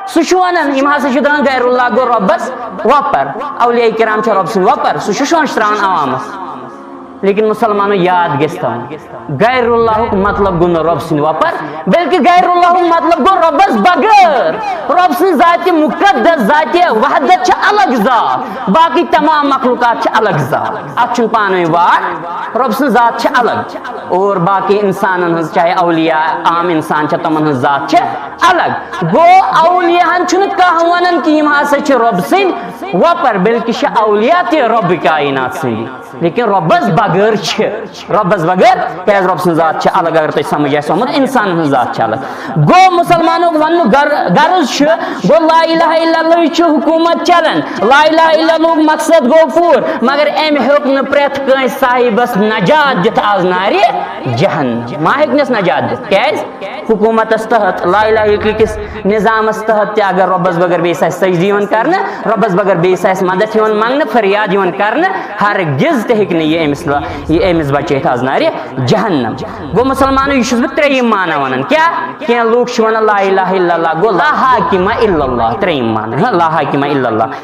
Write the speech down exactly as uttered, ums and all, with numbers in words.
سُہ چھُ ونان، یِم ہسا چھِ دپان غیر اللہ گوٚو رۄبس وۄپر، اولیاء کرام چھِ رۄب سٕنٛدۍ وۄپر، سُہ چھُ شونٛش تراوان عوامس۔ لیکن مسلمانو، یاد گژھِ تھاوُن، غیر اللہُک مطلب گوٚو نہٕ رۄب سٕنٛدۍ وۄپر، بلکہ غیر اللہُک مطلب گوٚو رۄبس بغٲر۔ رۄب سٕنٛز ذاتِ مقدس، ذاتِ وحدت چھِ الگ ذات، باقٕے تمام مخلوقات چھِ الگ ذات، اتھ چھُنہٕ پانہٕ ؤنۍ واٹھ۔ رۄب سٕنٛز ذات چھِ الگ، اور باقٕے انسانن ہٕنٛز، چاہے اولیاء عام انسان چھِ، تِمن ہٕنٛز ذات چھِ الگ۔ گوٚو، اولیاہن چھُنہٕ کانٛہہ ونان کہِ یِم ہسا چھِ رۄب سٕنٛدۍ وۄپر، بلکہِ چھِ اولیاء تہِ رۄبِ کائنات سٕنٛدۍ، لیکن رۄبس بغٲر چھِ، رۄبس بغٲر، کیازِ رۄب سٕنٛز ذات چھِ الگ، اگر تۄہہِ سمجھ آسہِ آمُت، انسانن ہٕنٛز ذات چھِ الگ۔ گوٚو، مسلمانُک وننُک غر-، غرض چھُ، گوٚو، لا الہ الا اللہ چھُ حکومت چلان، لا الہ الا اللہ مقصد گوٚو پوٗرٕ، مگر أمۍ ہیوٚک نہٕ پرٛٮ۪تھ کٲنٛسہِ صاحبس نجات دِتھ از نارِ جہنم۔ ما ہیٚکنس نجات دِتھ؟ کیازِ؟ حکومتس تحت، لا الہ الا اللہ کِس نظامس تحت تہِ اگر رۄبس بغٲر بیٚیِس آسہِ سجدٕ یِوان کرنہٕ، رۄبس بغٲر بیٚیِس آسہِ مدد یِوان منٛگنہٕ، فریاد یِوان کرنہٕ، ہرگز تہِ ہیٚکہِ نہٕ یہِ أمِس لا-، یہِ أمِس بچٲیِتھ از نارِ جہنم۔ گوٚو مسلمانو، یہِ چھُس بہٕ ترٛیٚیِم معنی ونان۔ کیٛاہ؟ کینٛہہ لوٗکھ چھِ ونان لا الہ الا اللہ، گوٚو لا حاکمہ الا اللہ، ترٛیٚیِم معنی، ہاں، لا حاکمہ الا اللہ۔